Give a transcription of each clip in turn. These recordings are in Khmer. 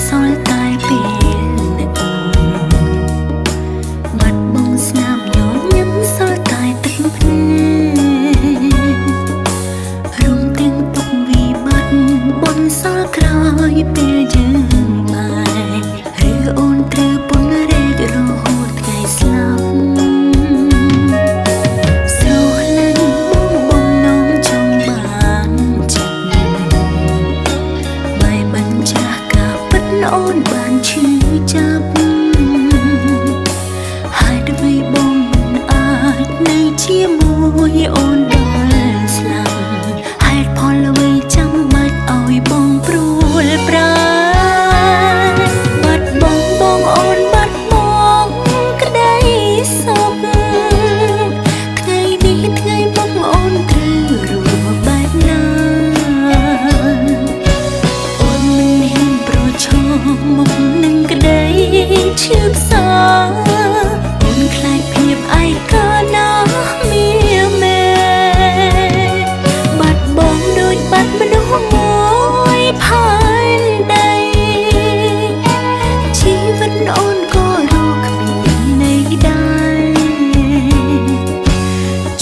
សល់តែពេលនឹកបាត់បង់ស្នាមញញឹមសល់តែទឹកភ្នែករំទាំងទុកវិបត្តិបនសល់ក្រោយពេលយើងបែកឬអូនត្រូវពនរែករហូតថ្ងៃស្លាប់ស្រឡាញ់បងបំណងចង់បានចិត្តបែបញ្ច្រាស់ការពិតអូនបានឈឺចាប់ហើយដើម្បីបងមិនអាចនៅជាមួយអូនដល់ស្លាប់ហេតុផលអ្វីចាំបាច់ឲ្យបងព្រួលប្រែបាត់បងបងអូនបាត់បងក្តីសុខថ្ងៃនេះថ្ងៃមុខអូនត្រូវរស់បែបណាអូនមិនហ៊ានប្រឈមមុខនឹងក្តីឈឺផ្សាអូនខ្លាចភាពឯកាណាស់មាមេបាត់បងដូចបាត់មនុស្សមួយផែនដីជីវិតអូនក៏រកគ្មានន័យដែរ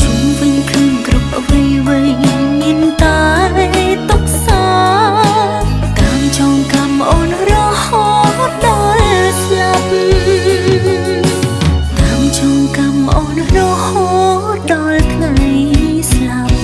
ជុំវិញឃើញគ្រប់អ្វីៗមានតែទុក្ខសោកតាមចងកម្មអូនរហូតដល់ស្លាប់តាមចងកម្មអូនរហូតដល់ថ្ងៃស្លាប់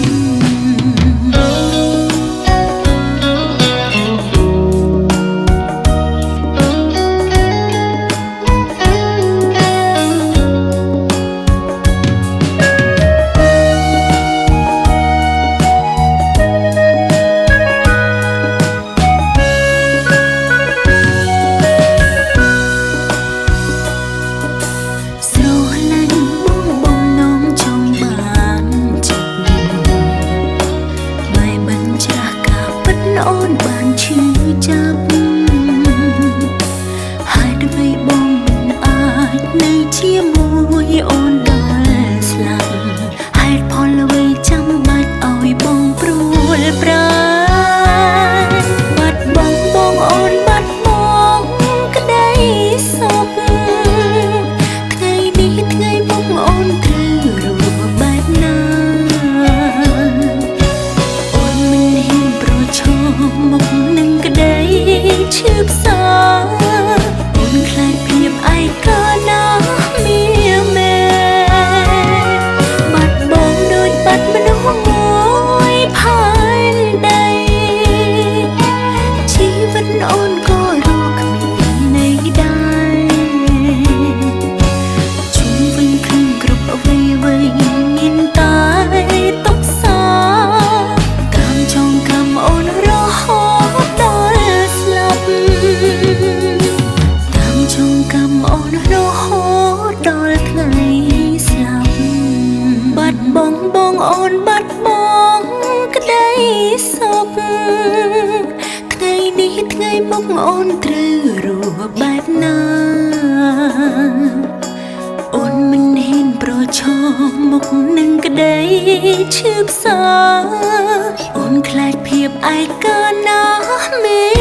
ស្រឡាញ់បងបំណងចង់បានចិត្តបែបញ្ច្រាស់ការពិតអូនបានឈឺចាប់ហើយដើម្បីបងមិនអាចនៅជាមួយអូនដល់ស្លាប់ហេតុផលអ្វីចាំបាច់ឲ្យបងព្រួលប្រែបាត់បងបងអូនបាត់បងក្តីសុខថ្ងៃនេះថ្ងៃមុខអូនត្រូវរស់បែបណាអូនមិនហ៊ានប្រឈមមុខនឹងក្តីឈឺផ្សាអូនខ្លាចភាពឯកាណាស់មាមេបាត់បងដូចបាត់មនុស្សមួយផែនដីជីវិតអូនក៏រកគ្មានន័យដែរជុំវិញឃើញគ្រប់អ្វីៗមានតែទុក្ខសោកតាមចងកម្មអូនរហូតដល់ស្លាប់តាមចងកម្មអូនរហូតដល់ថ្ងៃស្លាប់បាត់បងបងអូនបាត់បងក្តីសុខថ្ងៃនេះថ្ងៃមុខអូនត្រូវរស់បែបណាអូនមិនហ៊ានប្រឈមមុខនឹងក្តីឈឺផ្សាអូនខ្លាចភាពឯកាណាស់មេ